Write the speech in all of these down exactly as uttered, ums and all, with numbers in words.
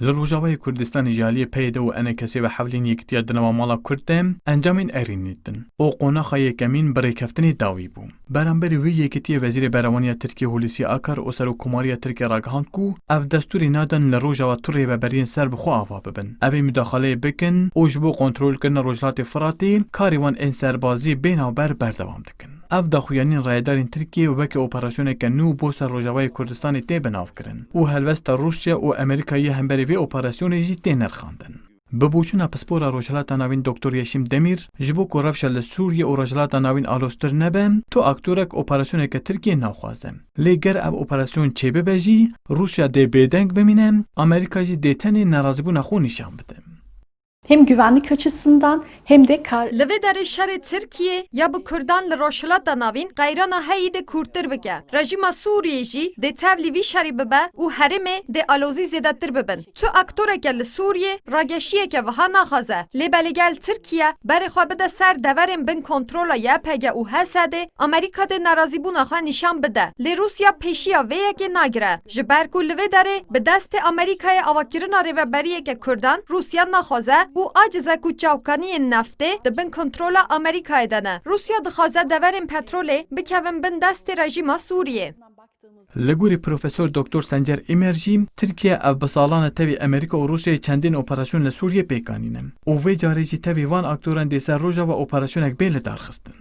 Li Rojavayê Kurdistanê ji aliyê P Y D û E N K S ve hewlên Yekitiya Dinava Mala Kurd de encamên erênî didin û qonaxa yekemîn bi rêkeftinê dawî bû. Beramberî wî yekitiyê Wezîrê Berevaniya Tirkiyê Hulusi Akar û Serokkomariya Tirkiyê ragihand ku ev destûrê nadin li Rojava tu rêveberiyên serbixwe ava bibin. Ev ê mudaxaleyê bikin û ji bo kontrolkirina Rojhilatê Firatê karê wan ên serbazî bê navber berdewam dikin. Ev daxuyaniyên rayedarên Tirkiyê weke operasyoneke nû bo ser Rojavayê Kurdistanê tê binavkirin û helwesta Rûsya û Amerîkayê hemberî vê operasyonê jî tê nirxandin. Bi boçûna pispora Rojhilata Navîn Doktor Yeşîm Demîr, ji bo ku rewşa li Sûriyê û Rojhilata Navîn aloztir nebe, tu aktorek operasyoneke Tirkiyê naxwaze. Lê ger ev operasyon çêbibe jî, Rûsya dê bêdeng bimîne, Amerîka jî dê tenê nerazîbûna xwe nîşan bide. Hem güvenlik açısından hem de kar- Li vê derê şerê Tirkiyê ya bi Kurdan li Rojhilata Navîn qeyrana heyî dê kûrtir bike. Rejîma Sûriyê jî dê tevlî vî şerî bibe û herêmê dê alozî zêdetir bibin. Tu aktoreke li Sûriyê rageşiyeke wiha naxwaze. Lê belê gel Tirkiye berê xwe bide ser deverên bin kontrola Y P G û H S D'ê, Amerîka dê nerazîbûna xwe nîşan bide. Lê Rûsya pêşiya vê yekê nagire. Ji ber ku li vê derê bi destê Amerîkayê avakirina rêveberiyeke Kurdan Rûsya naxwaze û aciz e ku çavkaniyên neftê di bin kontrola Amerîkayê de ne. Rûsya dixwaze deverên petrolê bikevin bin destê rejîma Sûriyê. Li gorî Profesor Doktor Sencer Îmer jî, Tirkiye ev bi salan e tevî Amerîka û Rûsyayê çendên operasyon li Sûriyê pêk anîne û vê carê jî tevî van aktoran dê ser Rojava operasyonek bê lidarxistin.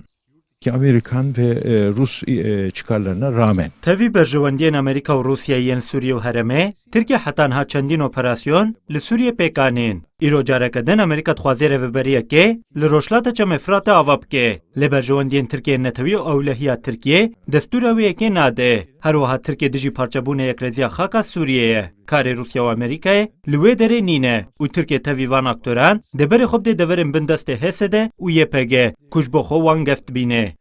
Ki Amerikan ve e, Rus e, çıkarlarına rağmen. Tevî berjewendiyên Amerîka û Rûsyayê yên li Sûriye û herêmê, Tirkiye heta niha çendîn operasyon li Sûriye pêk anîn. Îro careke din Amerîka dixwaze rêveberiyekê li Rojhilata Çemê Firatê ava bike. Lê berjewendiyên Tirkiye netewî û ewlehiya Tirkiye destûra wê yekê nade. Her wiha Tirkiye dijî parçebûna yekrêziya xaka Sûriyê ye. Karê Rûsya û Amerîkayê li wê derê nîne û Tirkiye tevî van aktoran dê berê xwe bidê deverên bin destê H S D û Y P G ku ji bo xwe wan gef dibîne.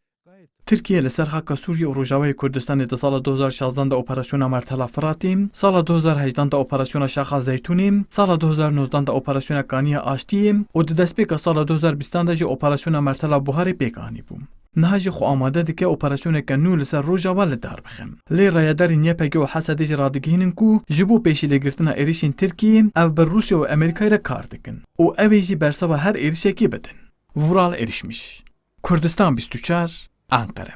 Tirkiye li ser xaka Sûriye û Rojavayê Kurdistanê di sala du hazar şazdan de operasyona Mertela Firatê, sala du hazar hejdan de operasyona Şaxa Zeytûnê, sala du hazar nozdan de operasyona Kaniya Aştiyê û di destpêka sala du hazar bîstan de jî operasyona Mertela Buharê pêk anîbû. Niha jî xwe amade dike operasyoneke nû li ser Rojava li dar bixe. Lê rayedarên Y P G û H S D jî radigihînin ku ji bo pêşîlêgirtina êrişên Tirkiyê ev bi Rûsya û Amerîkayê re kar dikin û ew ê jî bersava her êrişekê bidin. Vural Erişmiş, Kurdistan bîst û çar, Anqere.